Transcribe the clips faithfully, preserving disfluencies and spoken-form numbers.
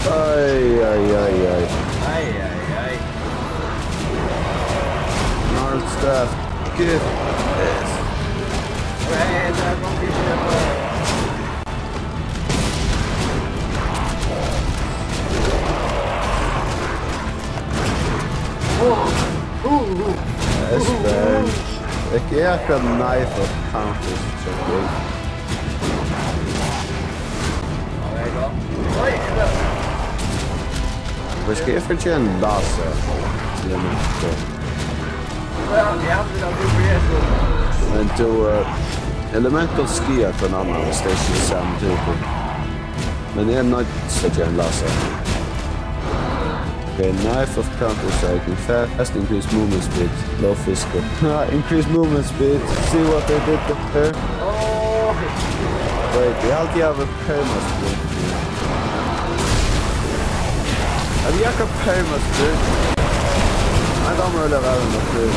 Ai, ai, ai, ai. Ai, ai, ai. Gnarlstaff. Gift. Yes. Hey, hey, hey, hey, hey. Espen. Ikke akkurat Knife of Counter-Strike. Hvis skal jeg fortjene en laser? Elemental. Men du, eh, Elemental skier til en annen hvis det ikke er samme type. Men jeg er nødt til å gjøre en laser. Okay, Knife of Counter-Strike, fast increase movement speed, low physical. Increase movement speed, see what they did there? Oh, Wait, they have the perma sprint. Have you got perma sprint? I don't really have a perma sprint.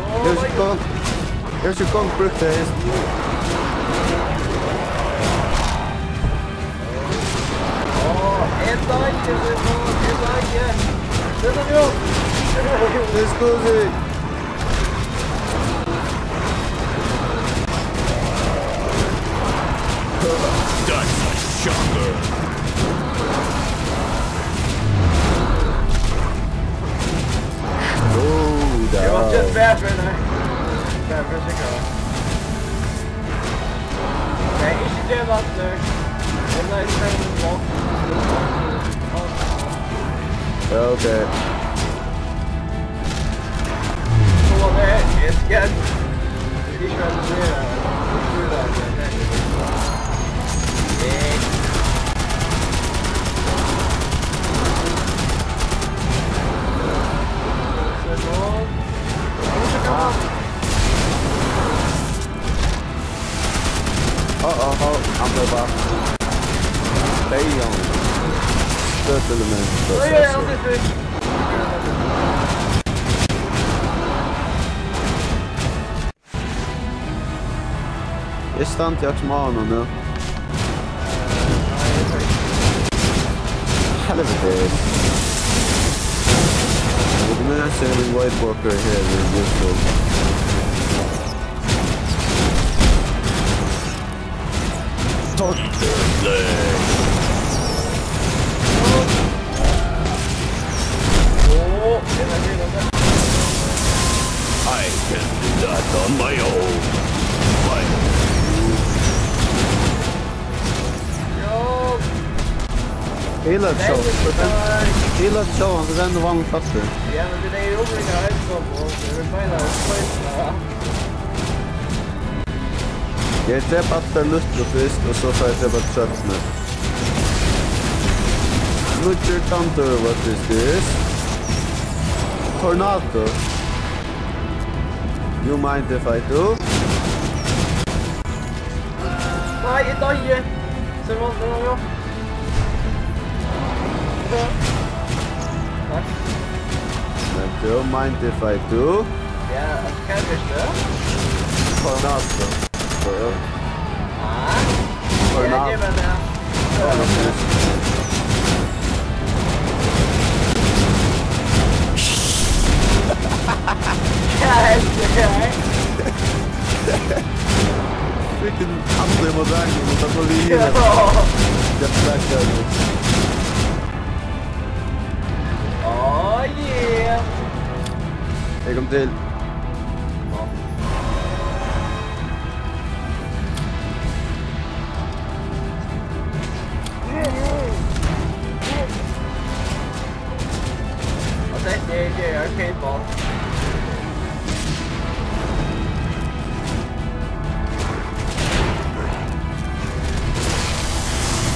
oh Here's my your God. gun. Here's your gun, Brookface. Oh, eg doyði, eg doyði. Lat meg upp. This goes in. That's a shocker. Oh, Eg var just down. bad for that. Bad for seg. Nei, ikki geva aftur. Eg bleiv spennandi. Okay. So var det. Yes, yes. Ikki vær med. Nei. Uh-oh, oh, I'm the boss. Damn. Good element. Oj, oj, oj, oj. Eg standi á honum nú. Helvete. With me, I say the White Walker here in this room. Torturblade. Åh, den er helt oppe. I can do that on my own. Fine. Jo. Healer Nei, show. det er Healer show, han renner vann faster. Ja, men det er jo omringet av elskap, og det er vel feil å feile. Eg drepi allar lítlu fyrst, og so fái eg drepa trøllini. Nýggjur counter, what is this? Tornado. You mind if I do? Nei, eg doyði. Ser man det nå? Takk. Men do you mind if I do? Ja, hva er det? Tornado. So, Ah, Tornado. Ja, det var det. Ja, det er Freaking andre moderne, men da går vi Ja. videre. Get back there. Oh, yeah. Jeg kom til. I'll take the A J arcade ball.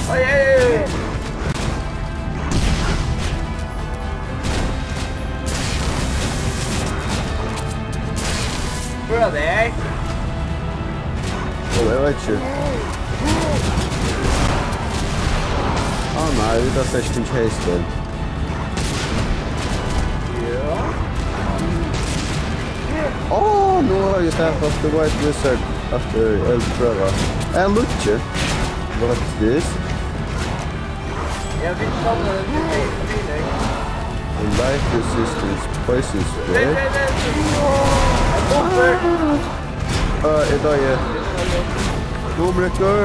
Oh, yeah. Where are they? Ó, eg veit ikki. Á nei, vit hava slett ikki fingið haste. Ja. Ó, nú havi eg sett fast the White Wizard aftur eldprøva. Ein lukki. What is this? Ja, vit standa við ein feeling. The life resistance poison spray. Vent, vent, vent. Bomber. Ah, eg doyði. Kom, Rikkur.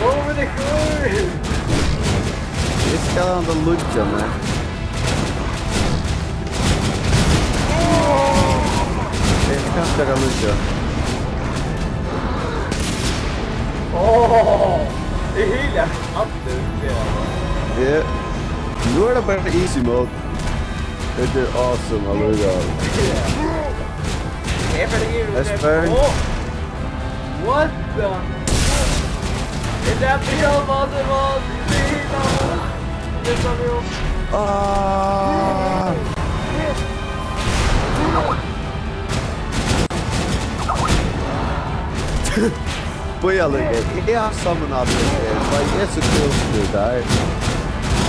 Kom, Rikkur. Eg skal hava handa lýggjan, nei. Eg skal taka lýggjan. Åh, eg hili. Allir, ja. Ja. Nú er tað bara easy mode. Hetta er awesome, allíkavæl. Ja. Eg fer yvir. Espen. Åh! What the? Is that real, Voldemort? Is it real? Is it real? Ah. Bíða líka, eg havi samanhald, eh, tá eg eri so close til tær.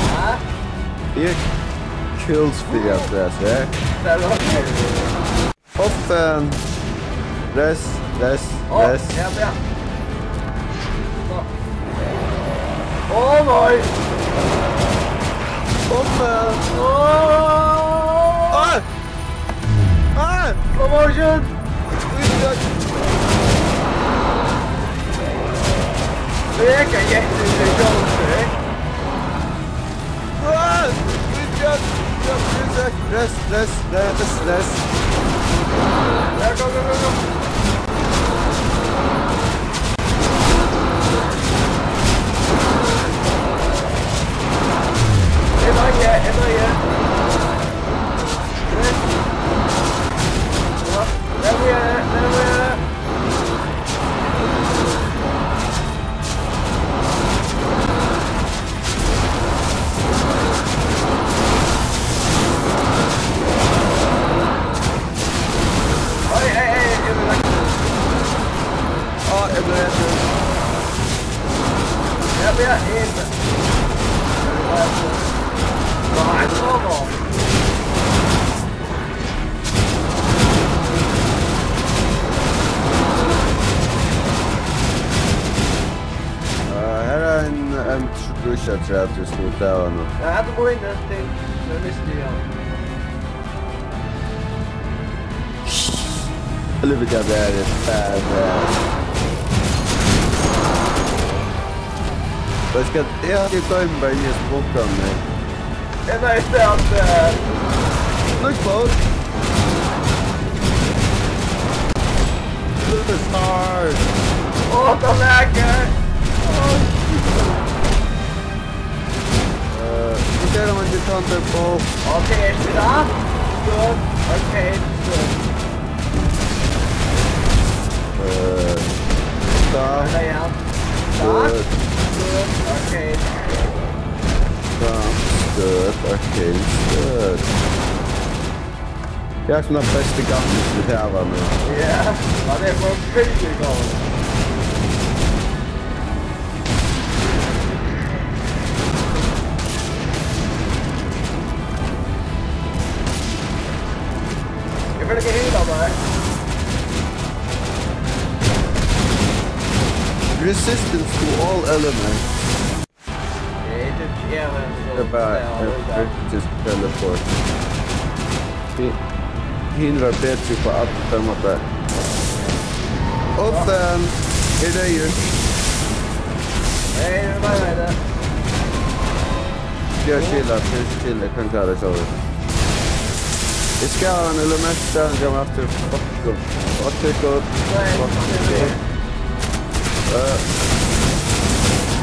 Ha? Eg er close fyri at lesa her. Tað er okkur. Offen. Res, res, Ó, res. Ja, ja. Ó. Ó, nei. Offen. Ó. Á! Á! Slow motion. Ui, ui. Eg kann ikki sjá teg. Ah! Good job, good job, good job. Rest, rest, rest, rest. Ja, go, go, go, go. Eg doyði, eg doyði. Rest. Ja, lat meg, lat meg. Oj, oj, oj, oj, oj. Á, eg bleiv eftir. Ja, ja, ja. Nei, kom á. Eh, her er ein M trý trýogtretivu, hvis du vil ta hana. Ja, hatta er mín, eh, ting. So misti eg hann. Helviti, tað er badass. Veitst tú hvat, eg haldi, eg goymi bara í hesum bunkaranum her. Eg veit at, eh, nýggj bók. Superstar. Ó, tað laggar. Ó. Eh, hvat er tað, man getur tað på? Ok, er det da? Good. Ok, good. Eh, da. Ja, ja. Da. Good. Good. Ok. Da. Good. Ok. Good. Tað er sum tann besti gammur, sum vit hava nú. Ja, hann er forferdiliga góður. Eg fari ikki at hyla tær. Resistance to all elements. Tað er bara ein emergency teleport. Hin, hin var betri upp á allar mátar. Og fan, er deyður. Nei, nei, nei, nei. Ja, skilja, skilja, kann klára tað. Eg skal hava ein element, skal hann koma aftur. Fuck up. Fuck up. Fuck up. Eh,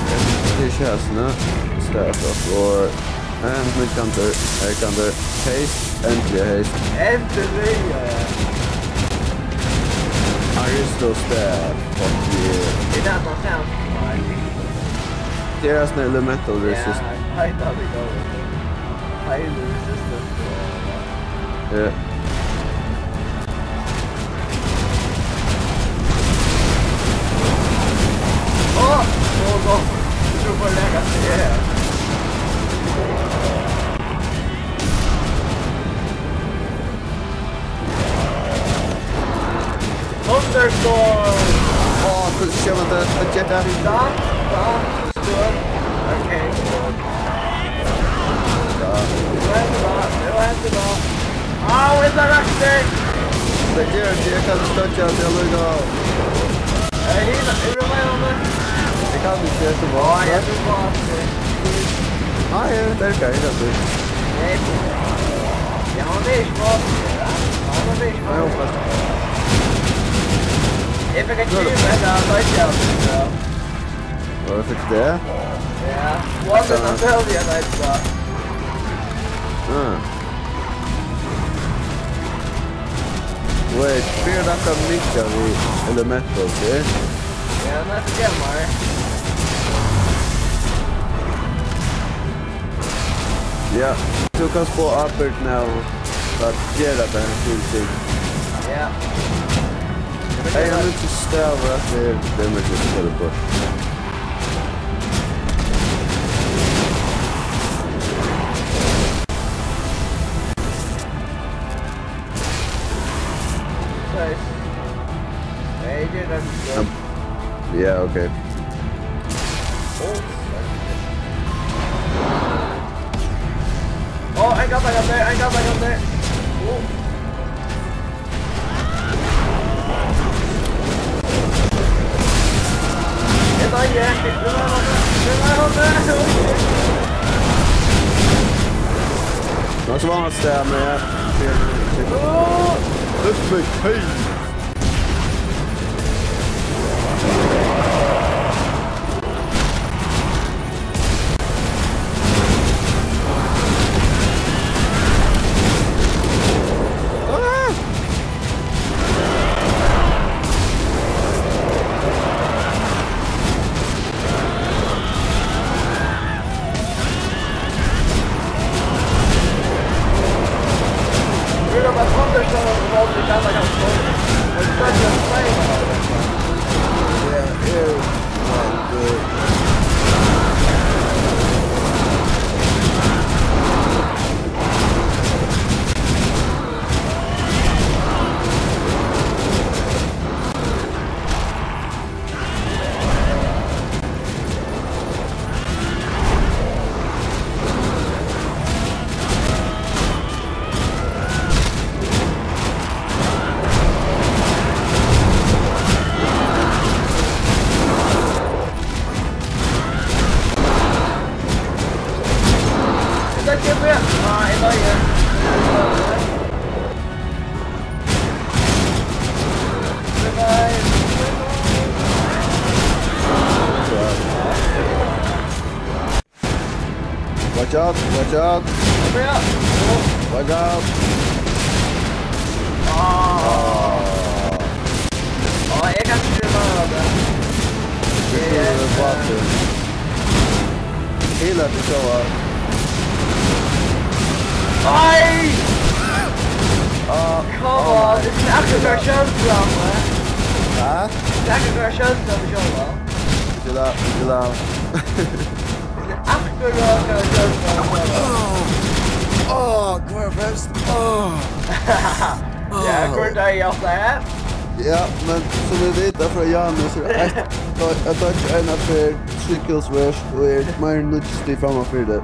tað er ikki hasum, ja. Staff of War. And we counter, I counter. Haste, and yeah, haste. Endiliga, ja. Aristo staff. Fuck yeah. It doesn't sound like. Tað er eisini elemental resist. Ja, highly resistant. Ja. Á! Á, no. Super legacy, ja. Thunderstorm! Á, hvussu sigur man tað? At geta? Da, da, støð. Ok. Hvat er tað? Hvat er tað? Au, eg tar rakk deg! Tað ger ikki, eg kann ikki toucha teg allíkavæl. Eg hevur, eg vil meira um tað. Eg kann ikki, eg eri so vant. Á, eg eri so vant. Nei, eg eri bergaður, eg kann ikki. Nei. Ja, hann er ikki vant, ja. Hann er ikki vant. Nei, eg veit. Eg fekk eitt kill, men eg havi touchat, ja. Hva, du fikk det? Ja. What the hell, jeg vet ikke. Ah. Wait, blir det akkurat minka við elemental, okay? Ja, men det er meg. Ja, tú kanst fáa ábyrgdina av at gera tað her til ting. Ja. Hey, hann er ikki stavur, at tað er, tað er mikið spæl upp á. Nice. Hey, you did that. Um, yeah, okay. Oh. Oh, I got that up there, I got that up there. Oh. That's one stab, man. This big pain. Watch out, watch out. Hurry up. Watch out. Ah. Ah, eg kann ikki gera meira av tí. Eg, eh, Til at tú sjálva. Nei! Ah, come on, tað er akkurát sum at skjóta meg. Hæ? Tað er akkurát sum at skjóta meg sjálva. Chill out, chill out. Tað er akkurát sum at skjóta meg sjálva. Áh, hvør er fremst? Áh. Ja, hvør er tað, Jakob? Ja, men sum vit vita frá Janus, so er eitt, eitt, eitt, ein av tveir, trý kills worth, og er meira enn níggju stig framman fyri teg.